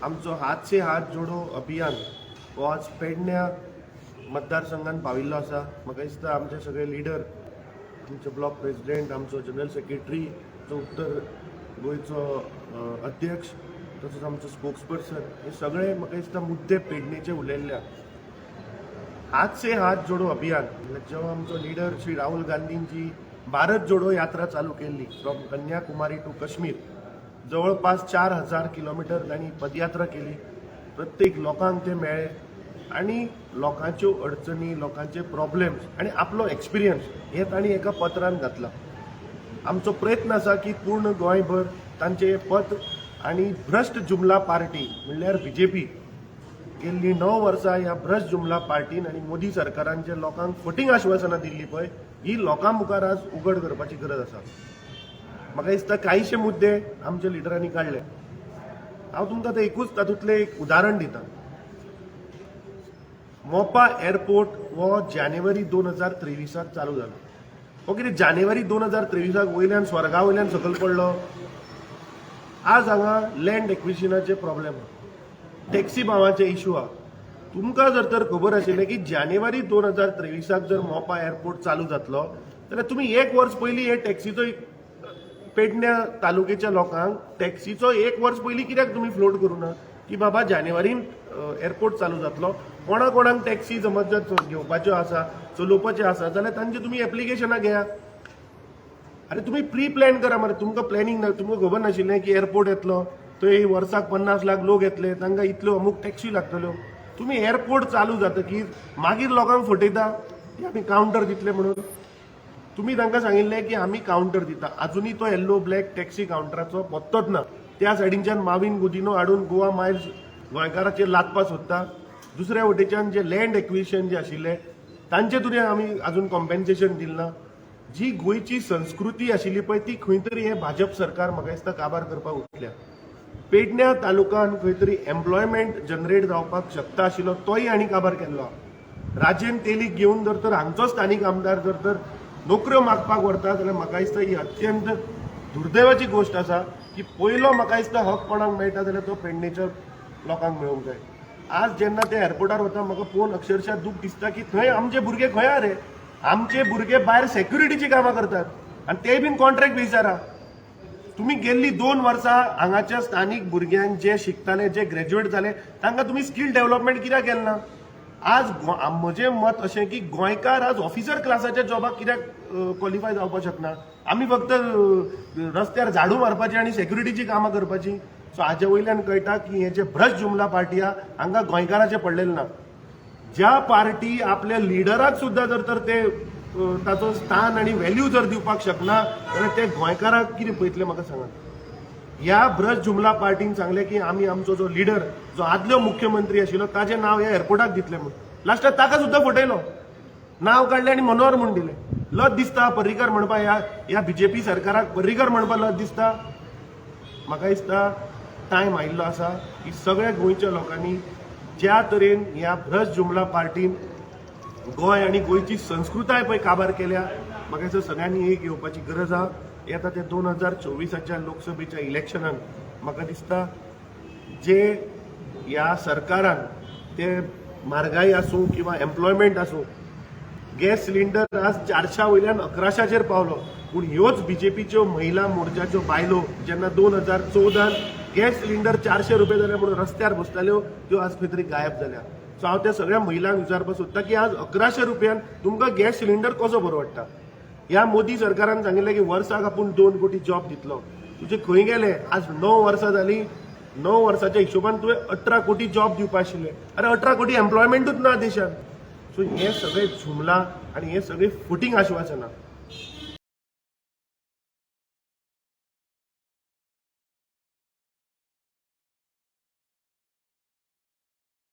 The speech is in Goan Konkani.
आमचो हात से हात जोडो अभियान हो आज पेडण्या मतदारसंघात पाविल्लो आसा. म्हाका दिसता आमचे सगळे लिडर, आमचे ब्लॉक प्रेसिडेंट, आमचो जनरल सेक्रेटरी, जो उत्तर गोंयचो अध्यक्ष, तसोच आमचो स्पोक्स पर्सन, हे सगळे म्हाका दिसता मुद्दे पेडणेचे उलयल्ले आहा. हात से हात जोडो अभियान म्हणल्यार जेव्हा आमचो लिडर श्री राहुल गांधींची भारत जोडो यात्रा चालू केल्ली फ्रॉम कन्याकुमारी टू काश्मीर, जवळपास 4000 किलोमिटर तांणी पदयात्रा केली. प्रत्येक लोकांक ते मेळ्ळे आनी लोकांच्यो अडचणी, लोकांचे प्रॉब्लेम्स आनी आपलो एक्सपिरियन्स हे तांणी एका पत्रान घातला. आमचो प्रयत्न आसा की पूर्ण गोंयभर तांचे हे पत्र आनी भ्रश्ट जुमला पार्टी म्हणल्यार बीजेपी, गेल्ली 9 वर्सां ह्या भ्रश्ट जुमला पार्टीन आनी मोदी सरकारान जे लोकांक फटींग आश्वासनां दिल्ली पळय, ही लोकां मुखार आज उगड करपाची गरज आसा. म्हाका दिसता कांयशे मुद्दे आमच्या लिडरांनी काडले. हांव तुमकां आतां एकूच तातूंतलें एक उदाहरण दिता. मोपा एअरपोर्ट हो जानेवारी 2023 चालू जालो. हो कितें जानेवारी 2023 वयल्यान स्वर्गा वयल्यान सकयल पडलो? आज हांगा लँड एक्विजिशनाचे प्रॉब्लेम आहा, टॅक्सी भावाचे इशू आहा. तुमकां जर तर खबर आशिल्लें की जानेवारी 2023 जर मोपा एअरपोर्ट चालू जातलो जाल्यार तुमी एक वर्स पयलीं हे टॅक्सीचो, पेडण्या तालुक्याच्या लोकांक टॅक्सीचो एक वर्स पयलीं कित्याक तुमी फ्लोट करूं ना की बाबा, जानेवारीन एअरपोर्ट चालू जातलो, कोणा कोणाक टॅक्सी समज जर घेवपाच्यो आसा, चलोवपाच्यो आसा जाल्यार तांचे तुमी एप्लिकेशनां घेया. अरे, तुमी प्री प्लॅन करा मरे. तुमकां प्लॅनिंग ना? तुमकां खबर नाशिल्लें की एअरपोर्ट येतलो, थंय वर्साक 50 लाख लोक येतले, तांकां इतल्यो अमूक टॅक्सी लागतल्यो? तुमी एअरपोर्ट चालू जातकीर मागीर लोकांक फटयता की आमी कावंटर दितले म्हणून. तुमी तांकां सांगिल्लें की आमी कावंटर दिता. अजुनूय तो येल्लो ब्लॅक टॅक्सी कावंटराचो पत्तोच ना. त्या सायडीनच्यान माविन गुदिनो हाडून गोवा मायल्स गोंयकाराचेर लादपा सोदता. दुसऱ्या वटेच्यान जे लँड एक्विजिशन जे आशिल्ले, तांचे तुवें आमी अजून कॉम्पेन्सेशन दिलें ना. जी गोंयची संस्कृती आशिल्ली पळय, ती खंय तरी हें भाजप सरकार म्हाका दिसता काबार करपाक उठल्या. पेडण्या तालुक्यान खंय तरी एम्प्लॉयमेंट जनरेट जावपाक शकता आशिल्लो, तोय आनी काबार केल्लो आहा. राजेन तेलीक घेवन जर तर हांगचो स्थानीक आमदार जर तर नोकऱ्यो मागपाक व्हरता जाल्यार म्हाका दिसता ही अत्यंत दुर्दैवाची गोश्ट आसा की पयलो म्हाका दिसता हक कोणाक मेळटा जाल्यार तो पेडणेच्या लोकांक मेळूंक जाय. आज जेन्ना ते एअरपोर्टार वता, म्हाका पळोवन अक्षरशः दूख दिसता की थंय आमचे भुरगे खंय आहा रे? आमचे भुरगे भायर सेक्युरिटीची कामां करतात आनी ते बीन कॉन्ट्रॅक्ट बेजीसार आहा. तुम्ही गेल्ली 2 वर्सां हांगाच्या स्थानीक भुरग्यांक, जे शिकताले, जे ग्रॅज्युएट जाले, तांकां तुमी स्कील डेव्हलपमेंट कित्याक केलें ना? आज म्हजें मत अशें की गोंयकार आज ऑफिसर क्लासाच्या जॉबाक कित्याक क्वॉलिफाय जावपाक शकना? आमी फक्त रस्त्यार झाडू मारपाची आनी सेक्युरिटीची कामां करपाची. सो हाजे वयल्यान कळटा की हे जे भ्रश्ट जुमला पार्टी आहा, हांकां गोंयकाराचें पडलेलें ना. ज्या पार्टी आपल्या लिडराक सुद्दां जर तर ते ताचो स्थान आनी व्हॅल्यू जर दिवपाक शकना जाल्यार ते गोंयकाराक कितें पळयतले, म्हाका सांगात. ह्या भ्रश्ट जुमला पार्टीन सांगलें की आमी आमचो जो लिडर, जो आदलो मुख्यमंत्री आशिल्लो, ताजें नांव ह्या एअरपोर्टाक दितले म्हूण. लास्टाक ताका सुद्दां फटयलो. नांव काडलें आनी मनोहर म्हूण दिलें. लज दिसता पर्रीकर म्हणपा? ह्या ह्या बीजेपी सरकाराक पर्रीकर म्हणपा लज दिसता? म्हाका दिसता टायम आयिल्लो आसा की सगळ्या गोंयच्या लोकांनी ज्या तरेन ह्या भ्रश्ट जुमला पार्टीन गोंय आनी गोंयची संस्कृताय पळय काबार केल्या, म्हाका दिसता सगळ्यांनी एक येवपाची गरज आहा. येता ते 2024 च्या लोकसभेच्या इलेक्शनान म्हाका दिसता जे ह्या सरकारान ते म्हारगाय आसूं किंवा एम्प्लॉयमेंट आसूं, गॅस सिलिंडर आज 400 वयल्यान 1100 चेर पावलो. पूण ह्योच बीजेपीच्यो महिला मोर्चाच्यो बायलो जेन्ना 2014 त गॅस सिलिंडर 400 रुपया जाले म्हणून रस्त्यार बसताल्यो, त्यो आज खंय तरी गायब जाल्या. सो हांव त्या सगळ्या महिलांक विचारपाक सोदता की आज 1100 रुपयान तुमकां गॅस सिलिंडर कसो परवडटा? ह्या मोदी सरकारान सांगिल्लें की वर्साक आपूण 2 कोटी जॉब दितलो. तुजे खंय गेले? आज 9 वर्सां जाली. 9 वर्साच्या हिशोबान तुवें 18 कोटी जॉब दिवपा आशिल्ले. अरे, 18 कोटी एम्प्लॉयमेंटूच ना देशात. सो हे सगळे जुमला आनी हे सगळे फटींग आश्वासनां.